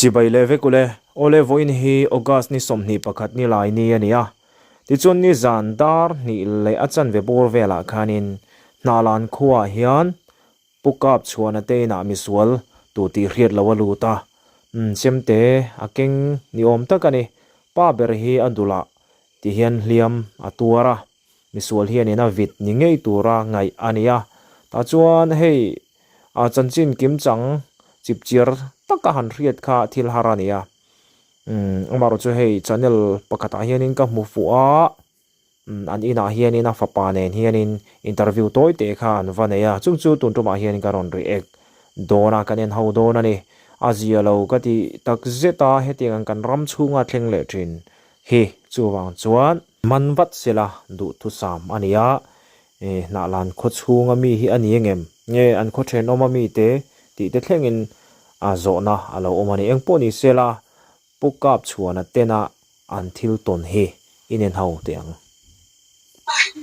Chibai leh vek ule, Awle vawiin hi August ni 21 ni lai ni a ni a. Tichuan nizan dar hnih leh a chanve bawr velah khanin Hnahlan khuaah hian Pu Kap chhuahna te inah misual tu tih hriat lo a lut a. Umm chemte a keng ni awm tak a ni. Pa ber hi a dulah ti hian hliam a tuar a. Misual hianin a vit ni ngei tura ngaih a ni a. Tah chuan hei a chanchin kimchang chipchiar taka han hriat kha thil har a ni a. Umm amaherawh chu hei channel pakhatah hianin ka hmu fuh a, umm an inah hianin a fapa nen hianin interview tawi teh kha an va nei a. Chung chu tun tumah hian ka rawn react dawn a, kan en ho dawn a ni. A zia lo ka ti tak zet a, hetiang ang kan ram chhunga thleng leh thin hi chuvang chuan. Man vat sela duhthusam a ni a, Hnahlan khaw chhunga mi hi a ni engem? Nge an khaw thenawma mite tih te thlengin zawhna a lo awm a ni. Engpawh ni sela Pu Kap chhuana tena an thil tawn hi inen ho teh ang.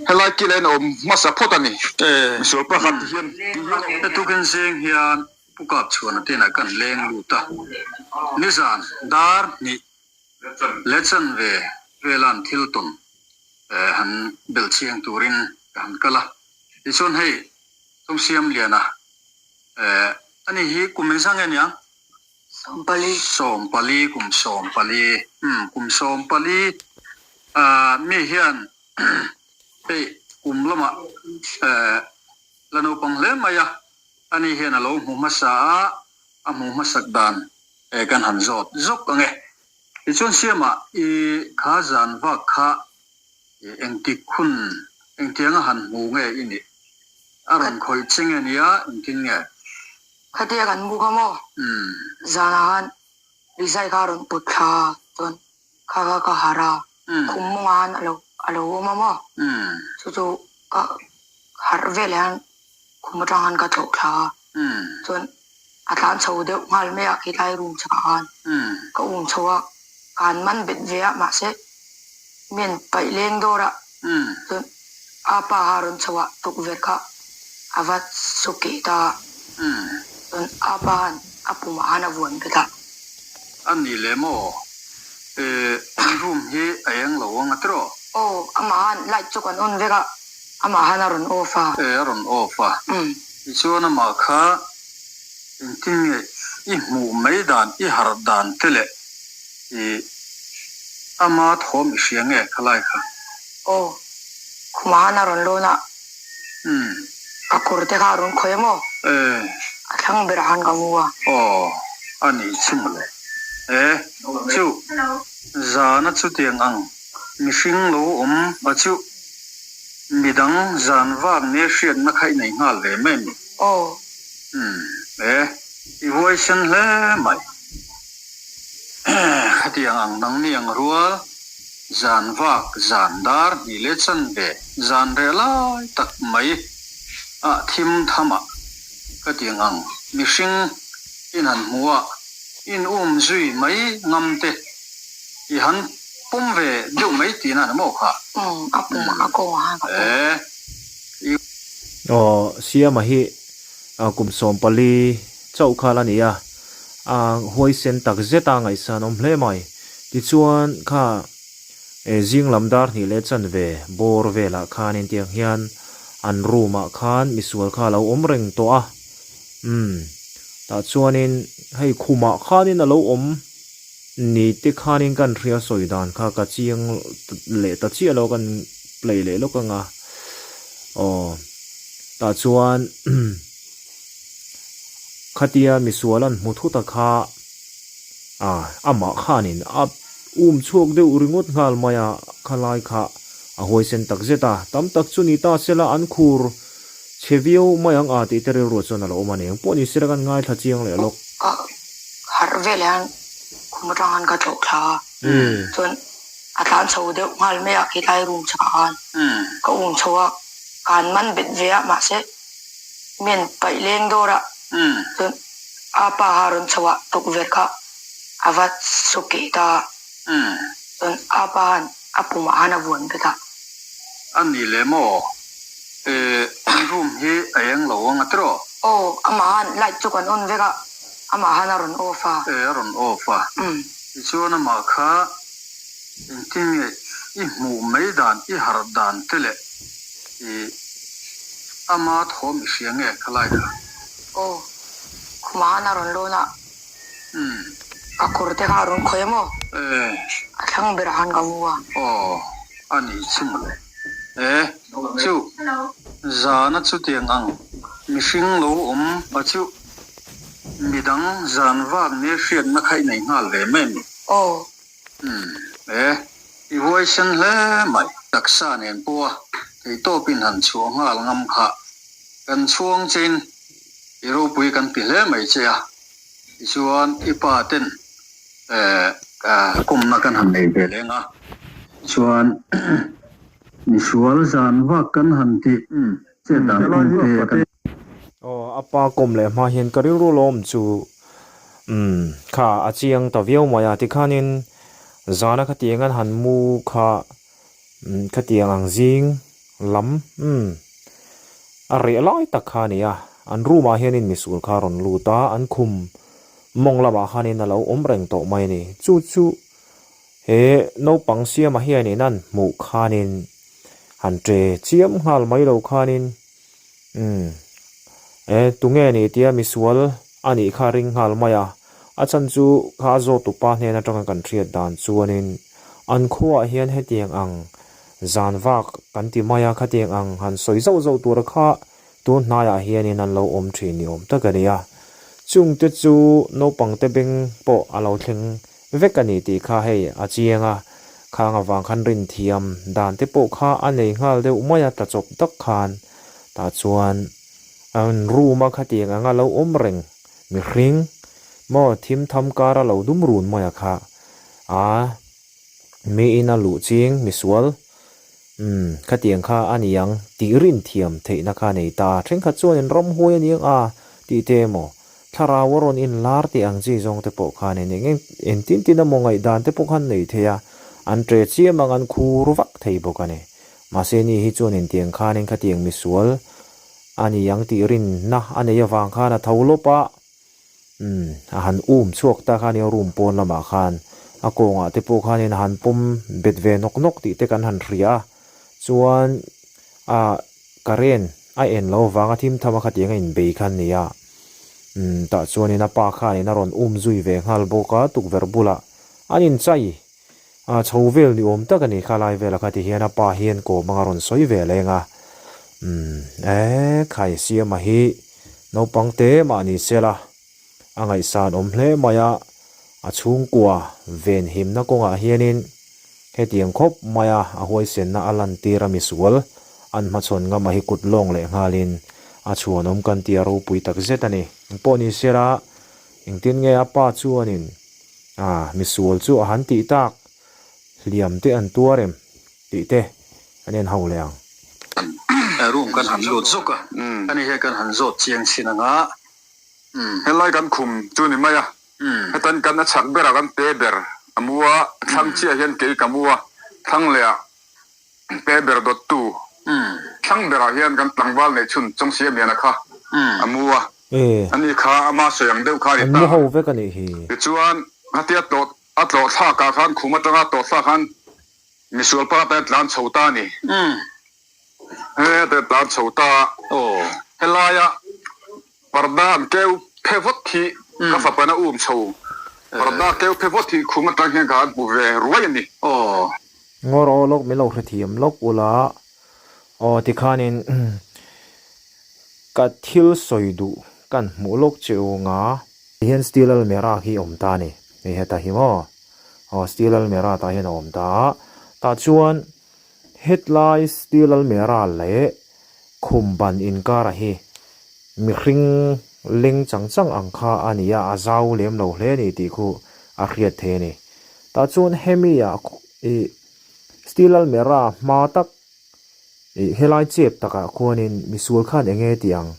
Helai kil en awm hmasa phawt a ni. Misual pakhat hian ti hian a awm. Tukin zing hian Pu Kap chhuana tenah kan leng lut a, nizan dar hnih Leh chanve velan thil tawn han belh chiang turin ka han kal a. Tichuan hei Thawmsiamliana ani hi kum engzah nge aniang? Sawmpali. Sawmpali, kum sawmpali. Umm kum sawmpali mi hian hei kum lamah la naupang hle mai a, ani hian a lo hmu hmasa a, a hmu hmasak dan E kan han zawt zawk ang e. Tichuan Siama i kha zan vak kha i engtik hun engtiang a han hmu nge i nih? A rawn khawih che nge nia engtin nge? Khatia kan hmu kha maw? Zanah khan rizai kha a rawn put thla a, chuan kha kha ka harh a, khum mawngah khan a lo a lo awm a maw? Chu chu ka harh veleh khan Khum atang khan ka tlawh thla a, chuan a tlan chho deuh nghal mai a khilai room chhakah khan ka um chho a, ka han man bet ve a mahse mi an paih leng dawr a, chuan a pa kha a rawn chho a tukverh kha a va su keh ta a, chuan a pa khan a pumah khan a vuan bet a. A ni leh maw? Room hi a eng lo ang a tiraw? Aw, amah khan light chu kan on vek a. Amah han a rawn off a. E, a rawn off a. Tichuan amah kha engtin nge i hmuh mai dan, i harh dan te leh i ama thawm i hria nge khalai kha? Aw, khumah han a rawn lawn a. Ka kawr te kha a rawn khawih a maw? E. A thlang berah khan ka mu a. Aw, a ni chu mawle. E, chu, zana chutiang ang mihring lo awm a chu. Midang zan vak nia hriatna kha i nei nghal ve mai mi? Aw. Umm, e, i huaisen hle mai. Khatiang ang dang ni ang rual, zan vak, zan dar hnih leh chanve, zan reh lai tak mai ah thim tham ah khatiang ang mihring in han hmu a, in um zui mai ngam te i han Pawm ve deuh mai tihna ni maw kha? Umm, a pum a kawng a ka pawm. E, i. Aw, Siama hi kum 14 chauh khal a ni a, a huaisen tak zet a ngaihsan awm hle mai. Tichuan kha zing lam dar hnih leh chanve bawr velah khanin tiang hian an room ah khan misual kha a lo awm reng tawh a, umm, tah chuanin hei khumah khanin a lo awm. Ni te khanin kan hria sawi dan kha ka chiang leh ta chiah lo kan play leh lawk anga aw tah chuan khatia misual an hmu thut a kha a amah khanin a um chhuak deuh ringawt nghal mai a khalai kha a huaisen tak zet a tam tak chu ni ta sela an khur chhe viau mai ang a tih te rilruah chuan a lo awm a ni engpawh ni sela kan ngaithla chiang leh lawk. Harh veleh hian khum atang khan ka tlawh thla a, chuan a tlan chho deuh nghal mai a khilai room chhakah khan ka um chho a, ka han man bet ve a mahse mi an paih leng dawr a, chuan a pa kha a rawn chho a tukverh kha a va su keh ta a, chuan a pa khan a pumah khan a vuan bet a. A ni leh maw? Room hi a eng lo ang a tiraw? Aw, amah khan light chu kan on vek a. Amah khan a rawn off a. E, a rawn off a. Tichuan amah kha engtin nge i hmuh mai dan, i harh dan te leh i ama thawm i hria nge khalai kha? Aw, khumah khan a rawn lawn a. Ka kawr te kha a rawn khawih a maw? E. A thlang berah khan ka mu a. Aw, a ni chu mawle. E, chu, zana chutiang ang mihring lo awm a chu midang zan vak nia hriatna kha i nei nghal ve mai mi? Aw. Umm, e, i huaisen hle mai. Taksa nen pawha theihtawpin han chhuah nghal ngam kha kan chhuang chein i ropui kan ti hle mai che a. Tichuan i pa ten kawmna kan han nei ve leng a, chuan misual zan vak kan han tih chet dan kawng te kan. Aw, a pa kawm leh hma hian ka rilru lawm chu umm kha a chiang ta viau mai a, tikhanin zana khatiang an han mu kha umm khatiang ang zing lam umm a reh lai tak kha a ni a, an room ah hianin misual kha a rawn lut a, an khum mawng lamah khanin a lo awm reng tawh mai a ni. Chu chu he naupang siamah hianin an hmuh khanin han ṭe chiam nghal mai lo khanin umm e tunge ni tia misual a nih kha a ring nghal mai a, a chhan chu kha a zawtupa hnen atanga kan hriat dan chuanin an khuaah hian hetiang ang Zan vak kan ti mai a, khatiang ang han sawi zauh zauh tura kha tun hnaiah hianin an lo awm thin ni awm tak a ni a. Chungte chu naupangte beng pawh a lo thleng vek a ni tih kha hei a chiang a, khang avang khan rinthiam dan te pawh kha a nei nghal deuh mai a, tla chawp tak khan tah chuan an room a khatiang anga lo awm reng mihring maw thim tham kara lo dum run mai a kha a. Miin a luh ching misual, umm, khatiang kha a ni ang tih rin thiam theihna kha a nei ta. Thenkhat chuanin ramhuai a ni ang a tih te emaw, thlarau a rawn inlar tih ang chi zawng te pawh khan eng eng engtin tin emaw ngaihdan te pawh khan nei thei a, an ṭe chiam ang an khur vak thei bawk a ni. Mahse ni hi chuanin tiang khanin khatiang misual a ni ang tih rinna a nei avang khan a tho lawp a. Umm, a han um chhuak ta kha nia room pawn lamah khan a kawngah te pawh khanin a han pawm bet ve nawk nawk tih te kan han hria a, chuan ah current a en lo vanga thim tham a khatiang a inbei kha an ni a, umm tah chuanin a pa khanin a rawn um zui ve nghal bawk a tukverh bulah an inchai ah chho vel ni awm tak a ni kha lai velah kha ti hian a pa hian kawm anga rawn sawi ve leng a, umm eh khai siama hi Naupang te mah ni se la, a ngaihsan awm hle mai a, a chhungkua venhimna kawngah hianin hetiang khawp maia a huaisenna a lantir a misual an hmachhawn ngam a hi kut lawng leh nghalin a chhuanawm kan tih a ropui tak zet a ni. Engpawh ni se la, engtin nge a pa chuanin a misual chu a han tih tak hliam te an tuar em tih te kan en ho leh ang. Room kan han lut zuk a, ani hian kan han zawt chiang chin ang a. Helai kan khum chu ni mai a, hetan kan a chhak berah kan pe ber a mu a, thlang chiah hian kei ka mu a, thlang leh ah pe ber dawttu thlang berah hian kan tlangval neih chhun Chawngsiam Liana kha a mu a, ani kha ama sawi ang deuh kha a ni An ta. mu ho vek a nih hi. Tichuan, hetia tlawh a tlawh thlakah khan khum atanga tlawh thlak khan Misual pa te tlan chho ta a ni. He te tlan chho ta a. Helaia parda an keu phe vawt hi ka fapana um chho. Parda keu phe vawt hi khum atang hian ka han hmu ve ruai a ni. Ngawr aw lawk min lo hrethiam lawk ula aw tikhanin ka thil sawi duh kan hmuh lawk che u nga. Tihian steel almirah khi awm ta a ni. Hei heta hi maw? Aw steel almirah tah hian a awm ta a. Tah chuan hetlai steel almirah leh khum ban inkara hi mihring leng chang chang ang kha a ni a, a zau lem lo hle a ni tih khu a hriat thei a ni. Tah chuan hemi ah ih steel almirah hma tak ih helai chep takah khuanin misual khan eng nge tih ang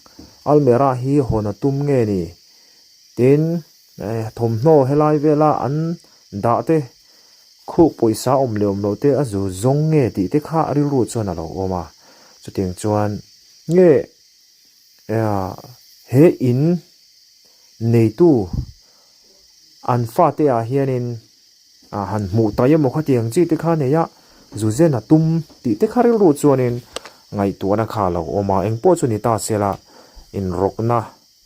almirah hi hawn a tum nge ni? Tin, thawmhnaw helai vela an dah te, khuh pawisa awm leh awm loh te a zu zawng nge tih te kha a rilru chuan a lo awm a. Chutiang chuan nge he in neitu an fate ah hianin ah han hmuh tai emaw khatiang chi te kha nei a, zu zen a tum tih te kha rilru chuanin ngaihtuahna kha a lo awm a, engpawh chu ni ta sela inrawkna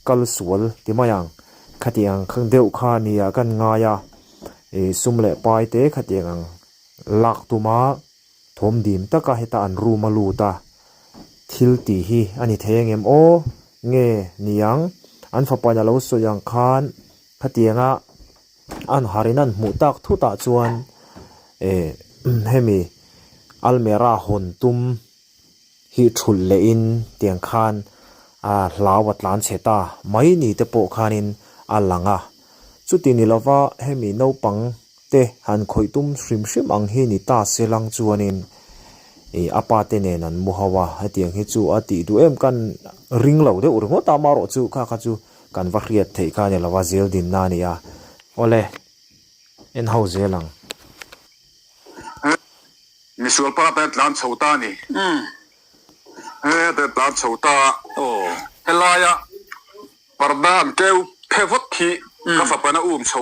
kal sual ti mai ang, khatiang deuh kha nia kan ngai a, ih sum leh pai te khatiang ang lak tuma thawm dim taka heta an room a lut a, thil tih hi a ni thei ang em aw nge niang an fapain a lo sawi ang khan khatianga an harin an hmuh tak thutah chuan eh hemi almera hawn tum hi thulh lehin tiang khan a hlau a tlan chhe ta mai ni te pawh khanin a lang a. Chuti ni lova hemi naupang te han khawih tum hrim hrim ang hi ni ta se lang chuanin ih a pa te nen an mu ho a, hetiang hi chu a tih duh em kan ring lo deuh ringawt a, amaherawh chu kha kha chu kan va hriat theih kha a ni lova zel dinna a ni a. Awle, en ho zel ang. Misual pa te tlan chho ta a ni. He te tlan chho ta a. Helaia parda an keu phe vawt hi ka fapana um chho.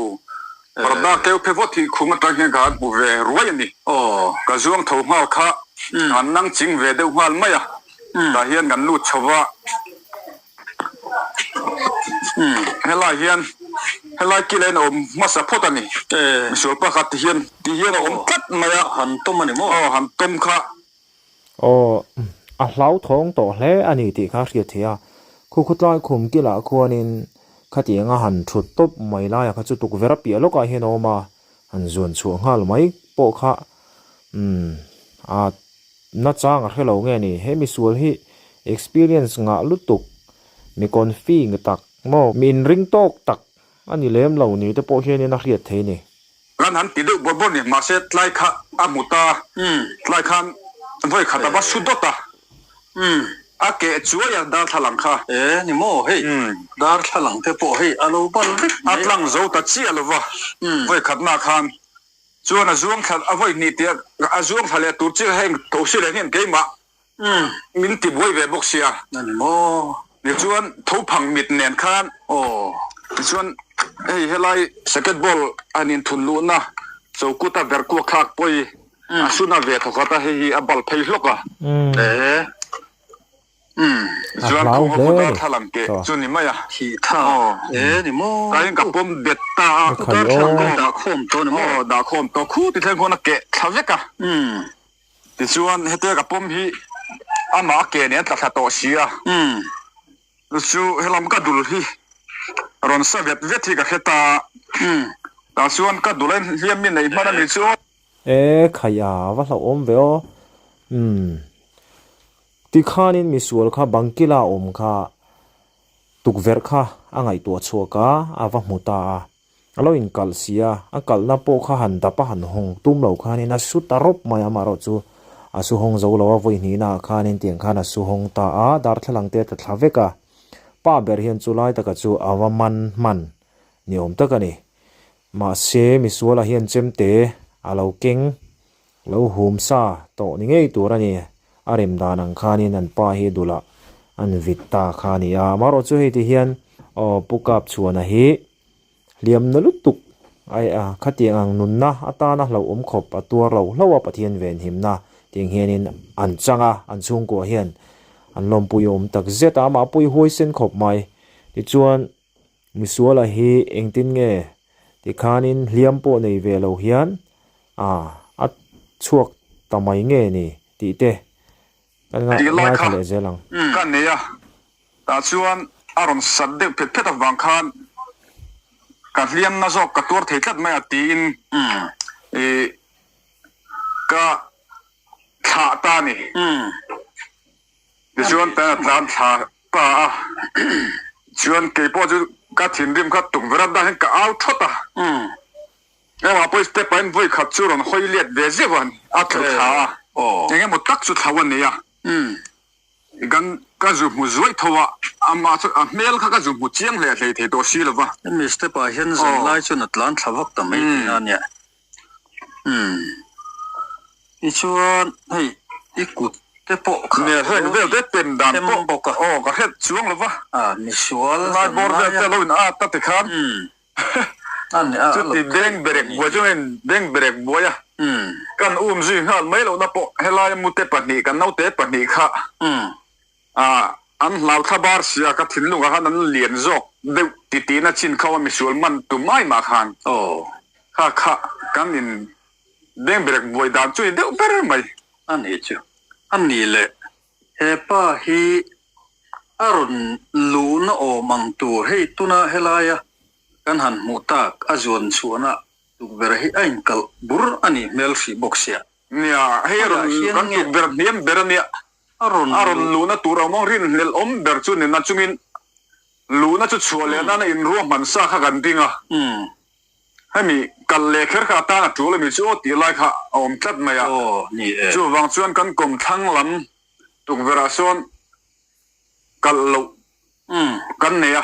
Parda keu phe vawt hi khung atang hian ka han hmu ve ruai a ni. Ka zuang tho nghal kha ka han nang ching ve deuh nghal mai a. Tah hian kan lut chho va. Helai hian helai kil ain a awm hmasa phawt a ni. Misual pakhat ti hian ti hian a awm tlat mai a. Han tawm a ni maw? Aw han tawm kha. Aw a hlauthawng tawh hle a ni tih kha a hriat theih a. Khukhawtlai khum kilah khuanin khatianga han thut tawp mai laia kha chu tukverh a piah lawkah hian a awm a, han zuan chhuah nghal mai pawh kha umm a Nachang a hre lo nge ni? He misual hi experience ngah lutuk, mi confi tak maw, mi inring tawk tak a ni lem lo ni te pawh hianin a hriat thei ni. Kan han ti deuh bawrh bawrh ni, mahse tlai kha a hmu ta, tlai khan vawi khat a va su dawt a, a keh chuai a darthlalang kha. E ni maw hei, darthlalang te pawh hei a lo bal vek mai. A tlang zo ta chiah lo va, vawi khatna khan Chuan a zuang thla a vawi hnih tih a zuang thla leh tur chiah heng tho si leh hian keimah min ti buai ve bawk sia. A ni maw? Tichuan tho phang mit nen khan aw. Tichuan hei helai second ball an inthun luhna chokuta verkuak thlak pawi a suna ve thawkhat a hei hi a bal phei hlawk a. E. Umm A chuan hlau khawng hle ho a ni. darthlalang keh Chaw. chu ni mai a. Thih tha e ni maw. Tain ka pawm bet ta a. Ka khai Darthlalang aw. kawng dah khawm tawh ni maw. Aw dah khawm tawh khu ti thleng khawn a keh thla vek a. Umm. Tichuan hetia ka pawm hi amah a ke nen a tla thla tawh si a. Umm. Chu helam ka dul hi rawn sa vet vet hi ka hre ta a. Umm. Tah chuan ka dul a hliam mi neih hman a ni chu. E khai a va hlauhawm ve aw. Umm. Tikhanin misual kha bangkila awm kha tukverh kha a ngaihtuah chhuak a, a va hmu ta a. A lo inkalh si a, a kalhna pawh kha han dap a han hawng tum lo khanin a su ta rawp mai a, amaherawh chu a su hawng zo lo a, vawi hnihnaah khanin tiang khan a su hawng ta a, darthlalang te a tla thla vek a. Pa ber hian chu lai taka chu a va man hman ni awm tak a ni. Mahse misualah hian chemte a lo keng Lo hum sa tawh ni ngei tur a ni. A rem dan ang khanin an pa hi dulah an vit ta kha a ni a. Amaherawh chu hei ti hian aw Pu Kapchhuana hi hliamna lutuk ai a khatiang ang nunna atana hlauhawm khawp a tuar lo hlauh a Pathian venhimna tiang hianin an chang a, an chhungkua hian an lawmpui awm tak zet a, amah pawh i huaisen khawp mai. Tichuan Misuala hi engtin nge tikhanin hliam pawh nei ve lo hian a a chhuak ta mai nge ni tih te kan Tih lai ngaithla kha leh zel ang. ka nei a, tah chuan a rawn sat deuh phet phet avang khan ka hliamna zawk ka tuar thei tlat mai a tiin ih ka thlah ta a ni. Tichuan tan a tlan thla ta a, chuan keipawh chu ka thinrim kha tukverh a dah hian ka au thawt a, engmah pawh step ah hian vawi khat chu rawn hawi let ve zeuh a, a tlu thla a, eng emaw tak chu thlo a nei a, kan ka zu hmu zuaih tho a, amah chu a hmel kha ka zu hmu chiang hle hlei thei tawh si lo va. Hemi step ah hian zan lai chuan a tlan thla vak ta mai tihna a nia. Tichuan hei i kut. te pawh kha Nia heng vel te pem dan them pawh bawk a. Aw ka hret chuang lo va. A misual Lai zan bawr vel laia. te lo in at a tikhan. Umm. A ni a a lo Chuti beng berek buai chu in beng berek buai a. Umm. Kan um zui nghal mai lohna pawh helai mute pahnih kan naute pahnih kha. Umm. A an hlau thla bar sia ka thinlungah khan an lian zawk deuh ti tiin a chin kho a misual man tu mai mah khan Aw. Kha kha kan in bengberek buai dan chu ni deuh ber mai. A nih chu. A nih leh he pa hi a rawn luhna awm ang tur hei tuna helaia kan han hmuh tak a zuan chhuahna tukverh hi a inkalh bur a nih hmel hrih bawk sia. Nia, hei a rawn kan tukverh hniam ber a nia. A rawn A rawn luhna tur a awm ang, rinhlelh awm ber chu nena chungin luhna chu chhuah leh nana inruahman sa kha kan ding a. Hemi kal leh kher kha atan a tul ami chu aw tih lai kha a awm tlat mai a. Aw, ni e. Chuvang chuan kan kawm thlang lam tukverhah sawn kalh loh kan nei a.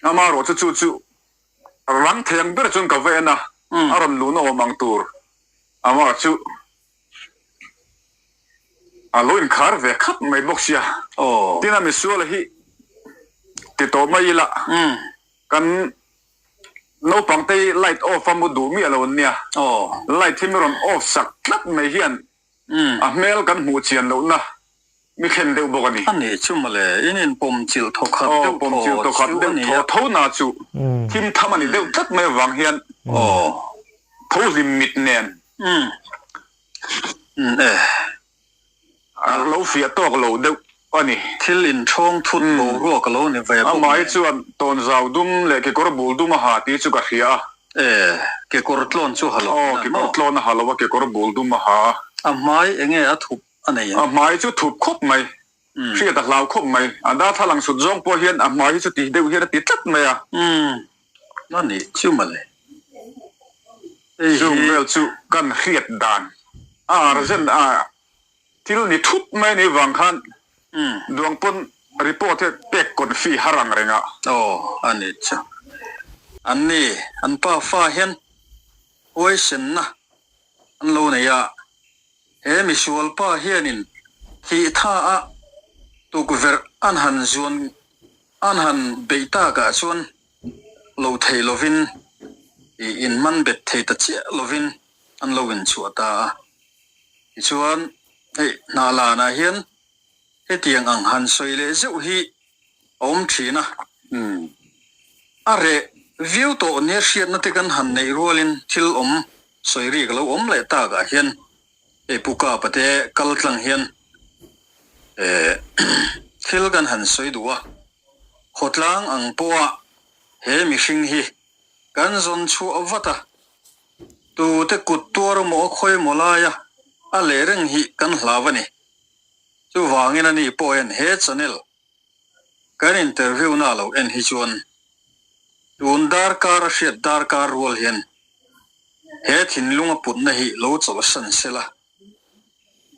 Amaherawh chu chu chu rang thei ang ber chuan ka va en a, a rawn luhna awm ang tur amaherawh chu A lo inkhar ve khap mai bawk sia. Tin a misuala hi ti tawh mai ila kan naupang te hi light off a mu duh miah lo an nia. Light hi mi rawn off sak tlat mai hian a hmel kan hmuh chian lohna mi thlen deuh bawk a ni. A nih chu mawle, in inpawm chilh thaw khat deuh thaw chu a ni a. Tho na chu thim tham a ni deuh tlat mai avang hian tho hlim mit nen A lo fiah tawk lo deuh a ni. Thil inthawng thut boruak a lo ni ve bawk nen. Amah hi chuan tawnzau dum leh kekawr bul dum a ha tih chu ka hria a. E, kekawr tlawn chu ha lo Aw, kekawr tlawn a ha lo a, kekawr bul dum a ha a. A hmai enge a thup a nei ang? A hmai chu thup khawp mai. Hriat a hlau khawp mai. A darthlalang sut zawng pawh hian a hmai hi chu ti deuh hian a ti tlat mai a. Umm, a nih chu mawle. Hei hi. Chung vel chu kan hriat dan a arzen a thil ni thut mai a nih vang khan duang pawn report hi pek confi har ang reng a. Aw, a nih chu. An ni, an pa fa hian huaisenna an lo nei a. He misual pa hianin thih tha a tukverh an han zuan an han beih takah chuan lo thei lovin ih in man bet thei ta chiah lovin an lo inchhuah ta a. Tichuan hei hnahlanah hian Hetiang ang han sawi leh zeuh hi a awm thin a. A reh viau tawh nia hriatna te kan han neih rualin thil awm sawi rik a lo awm leh takah hian hei Pu Kapa te kal tlang hian thil kan han sawi duh a. Khawtlang ang pawha he mihring hi kan zawn chhuah vat a, tute kut tuar emaw a khawi emaw laia a leh reng hi kan hlau a ni. Chuvangin a ni pawh hian he channel kan interview na lo en hi chuan tun darkar a hriat darkar rual hian he thinlung a putna hi lo chawlhsan sela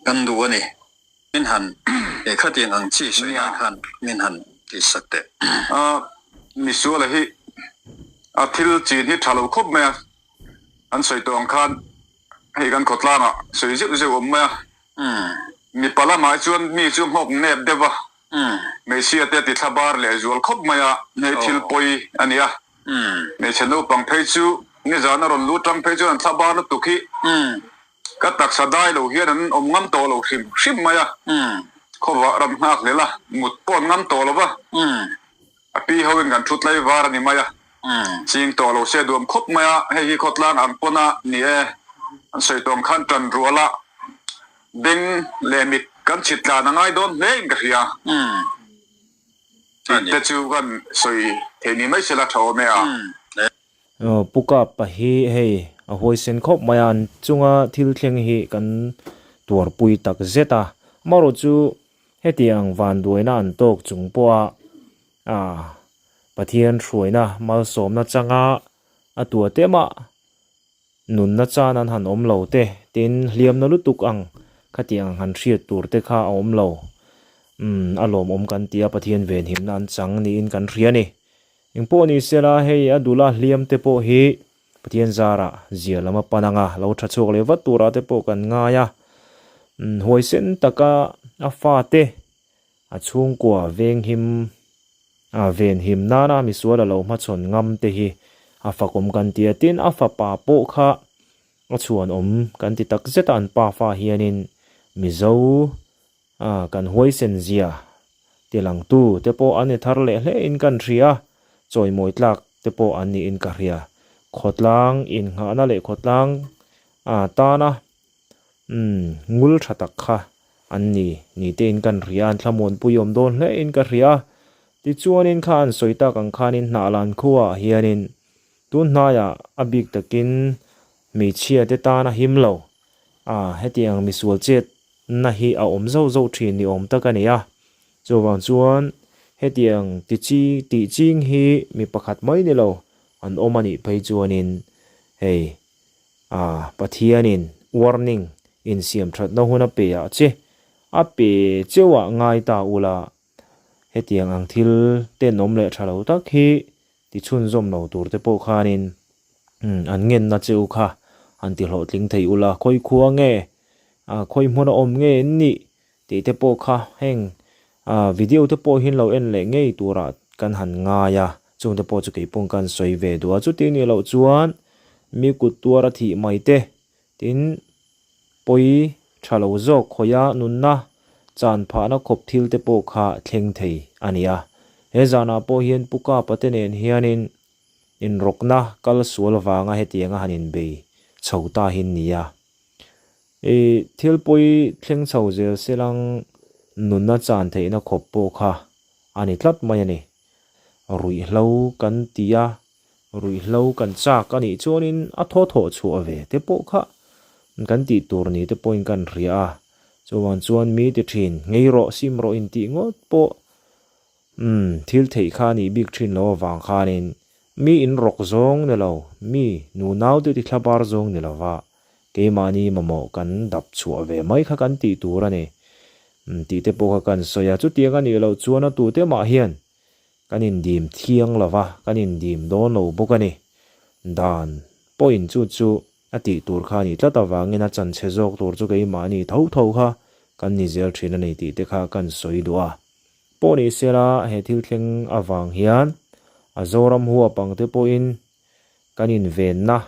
kan duh a ni. Min han he khatiang ang chi sawi nan khan min han tihsak teh. A misuala hi a thil chin hi tha lo khawp mai a, an sawi tawh ang khan hei kan khawtlangah sawi zeuh zeuh awm mai a. Mipa lamah hi chuan mi chu nghawk nep deuh a, hmeichhia te a ti thla bar leh zual khawp mai a, hei thil pawi a ni a. Hmeichhe naupang phei chu nizan a rawn lut tang phei chuan an thla bar lutuk hi ka taksa dai lo hian an awm ngam tawh lo hrim hrim mai a, khawvah ram nghak hlel a, mut pawh an ngam tawh lo va. A pi ho in kan thu tlai var a ni mai a, ching tawh lo se duam khawp mai a, hei hi khawtlang ang pawn a ni e, an sawi tawng khan tan rual a, beng leh mit kan chhit tlan a ngai dawn hle in ka hria. Tih te chu kan sawi thei ni mai sela tha awm e a. Pu Kapa hi hei a huaisen khawp mai a, an chunga thil thleng hi kan tuarpui tak zet a, amaherawh chu Hetiang vanduaina an tawk chung pawha ah Pathian hruaina malsawmna changa a tua te mah nunna chan an han awm lo te, tin hliamna lutuk ang khatiang han hriat tur te kha a awm lo. Umm a lawmawm kan ti a, Pathian venhimna an chang niin kan hria a ni. Engpawh ni sela hei a dula hliam te pawh hi Pathian zarah zia lam a pan ang a, lo tha chhuak leh vat turah te pawh kan ngai a. Huaisen taka a fate a chhungkua venghim a venhim nana misual a lo hmachhawn ngam te hi a fakawm kan ti a. Tin, a fapa pawh kha a chhuanawm kan ti tak zet a, an pafa hianin Mizo a kan huaisen zia tilangtu te pawh an ni thar leh hle in kan hria, chawimawi tlak te pawh an niin ka hria. Khawtlang innghahna leh khawtlang a tana umm ngul tha tak kha an ni ni te in kan hria, an thlamuanpui awm dawn hle in ka hria. Tichuanin kha an sawi tak ang khanin Hnahlan khuaah hianin tun hnaiah a bik takin hmeichhia te tana him lo a hetiang misual chet na hi a awm zauh zauh thin ni awm tak a ni a. Chuvang chuan hetiang ti chi tih ching hi mi pakhat mai ni lo an awm a nih phei chuanin hei a Pathianin warning insiam thatna hun a pe ah che a pe cheu ah ngai ta ula hetiang ang thil tenawm leh tha lo tak hi ti chhunzawm lo tur te pawh khanin an ngenna che u kha han ti hlawhtling thei ula khawi khua nge khawi hmun a awm nge an nih tih te pawh kha heng video te pawh hi lo en leh ngei turah kan han ngai a chung te pawh chu kei pawh kan sawi ve duh a chuti nih loh chuan mi kut tuar a thih mai te Tin, pawi tha lo zawk khawia nunna chan phahna khawp thil te pawh kha thleng thei a ni a. He zanah pawh hian Pu Kapa te nen hianin inrawkna kal sual vanga hetianga han inbei chho ta hi ni a. I thil pawi thleng chho zel selang nunna chan theihna khawp pawh kha a ni tlat mai a ni. Ruihhlo kan ti a, Ruihhlo kan chak a nih chuanin a thaw thawh chhuah ve te pawh kha kan tih tur ni te pawhin kan hria a, chuvang chuan mi ti thin, ngei rawh, sim rawh intih ngawt pawh umm thil theih kha a nih bik thin lo avang khanin mi in rawk zawng ni lo, mi nunau te ti thlabar zawng ni lova keimahni mamawh kan dap chhuah ve mai kha kan tih tur a ni tih te pawh kha kan sawi a, chutiang a nih loh chuan a tute mah hian Kan indim thiang lo va, kan indim dawn lo bawk a ni. Dan pawhin chu chu a tih tur kha a nih tlat avangin a chanchhe zawk tur chu keimahni tho tho kha kan ni zel thin a ni tih te kha kan sawi duh a. Pawh ni sela he thil thleng avang hian a Zoram huap ang te pawhin kan invenna,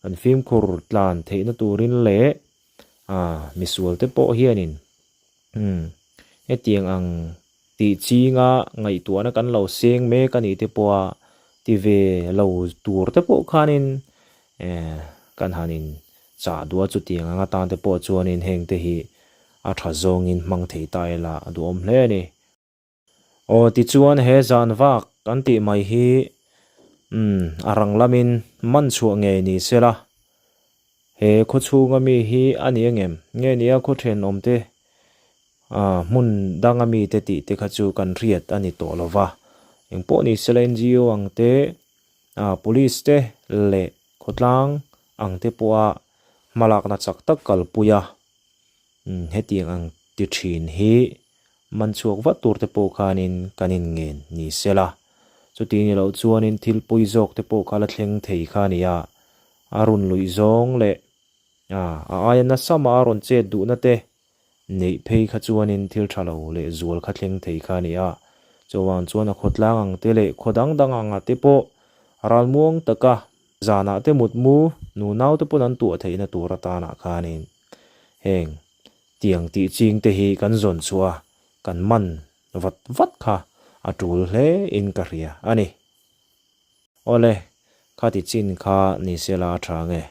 kan fimkhur tlan theihna turin leh misual te pawh hianin Hetiang ang tih chinga ngaihtuahna kan lo seng mek a nih te pawha ti ve lo tur te pawh khanin kan han in chah duh a, chutiang ang atan te pawh chuanin heng te hi a tha zawngin hmang thei ta ila a duhawm hle a ni. Aw tichuan he zan vak kan tih mai hi umm a rang lamin man chhuah ngei ni sela he khaw chhunga mi hi a ni angem nge nia khaw thenawm te ah hmun danga mi te tih te kha chu kan hriat a ni tawh lova engpawh ni sela NGO ang te ah police te leh khawtlang ang te pawha hmalakna chak tak kalpui a umm hetiang ang ti thin hi Man chhuak vat tur te pawh khanin kan inngen ni sela, chuti ni loh chuanin thil pawi zawk te pawh kha la thleng thei kha a ni a, a rawn luih zawng leh a a aia nasa mah a rawn chet duhna te neih phei kha chuanin thil tha lo leh zual kha thleng thei kha a ni a, chuvang chuan a khawtlang ang te leh khaw dang dang anga te pawh ralmuang taka zanah te mutmu nunau te pawn an tuah theihna tur atanah khanin heng Tiang tih ching te hi kan zawn chhuah a, kan man vat vat kha a tul hle in ka hria a ni. Awle, khati chin kha ni sela a tha nge?